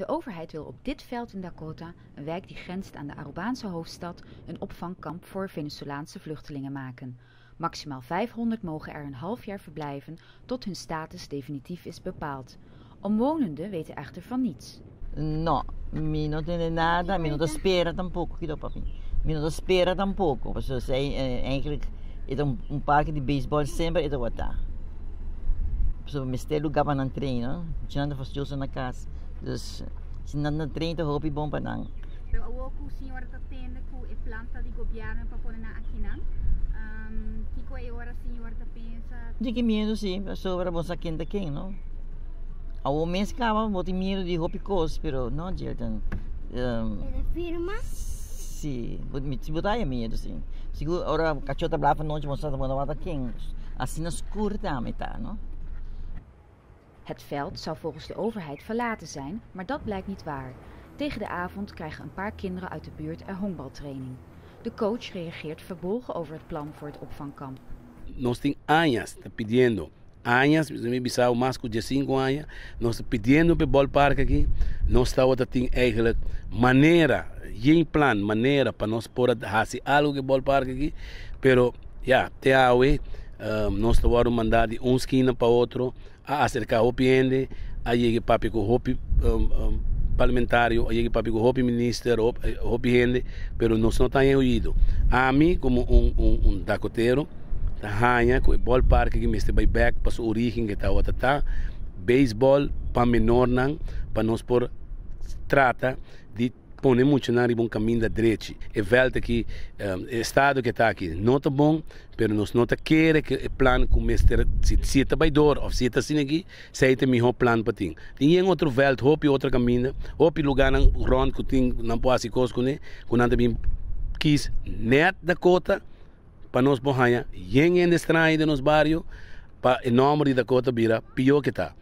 De overheid wil op dit veld in Dakota, een wijk die grenst aan de Arubaanse hoofdstad, een opvangkamp voor Venezolaanse vluchtelingen maken. Maximaal 500 mogen er een half jaar verblijven tot hun status definitief is bepaald. Omwonenden weten echter van niets. No, mi no tende nada, mi no ta spera tampoco, kito papi. Mi no ta spera tampoco, pasobra esei eigenlijk e ta un parke di beisbòl semper e tabata. Pasobra mester lugá pa nan train, no? Muchanan ta fastioso na kas, dus si nan ta train ta hopi bon pa nan. Pero awor ku señora ta tende ku e plan ta di gobièrnu pa pone nan akinan, kiko e ora señor ta pensa? Di ki miedu si, pasobra bo sa ken ta ken, no? Awor mes kaba bo tin miedu di hopi kos, pero no Jilton. E firma? Si, si bo ta haya miedu si. Sigur ora kachó ta blaf anochi bo sa bo no wak ta ken. Asina skur tambe ta, no? Het veld zou volgens de overheid verlaten zijn, maar dat blijkt niet waar. Tegen de avond krijgen een paar kinderen uit de buurt er honkbaltraining. De coach reageert verbolgen over het plan voor het opvangkamp. Nos tin añas ta pidiendo, añas, mi bisa bo mas ku diesinku aña, nos ta pidiendo pa e ballpark aki. Nos tabata tin eigenlijk manera, yen plan, manera pa nos por a hasi algo ku e ballpark aki, pero ya, te awe nos ta wòrdu mandá di un skina pa otro, a aserká hopi hende, a yega papia ku hopi parlamentario, a yega papia ku hopi minister, hopi hende, pero nos no ta haña oido. Ami komo un un dakotero ta haña ku e ballpark aki mester bai bèk pa su origen ke tabata ta, beisbòl pa menornan pa nos por trata di pone muchanan riba un kaminda drechi. E vèlt aki, e estado ke ta aki no ta bon, pero nos no ta kere ku e plan ku mester, si e ta bai dor òf si e ta asina aki, esei ta e mihó plan pa tin. Tin yen otro vèlt, hopi otro kaminda, hopi lugánan rònt ku tin nan por hasi kos kuné, ku nan ta bin kis nèt Dakota pa nos por haña yen hende straño den nos bario pa e nòmber di Dakota bira pió ke ta.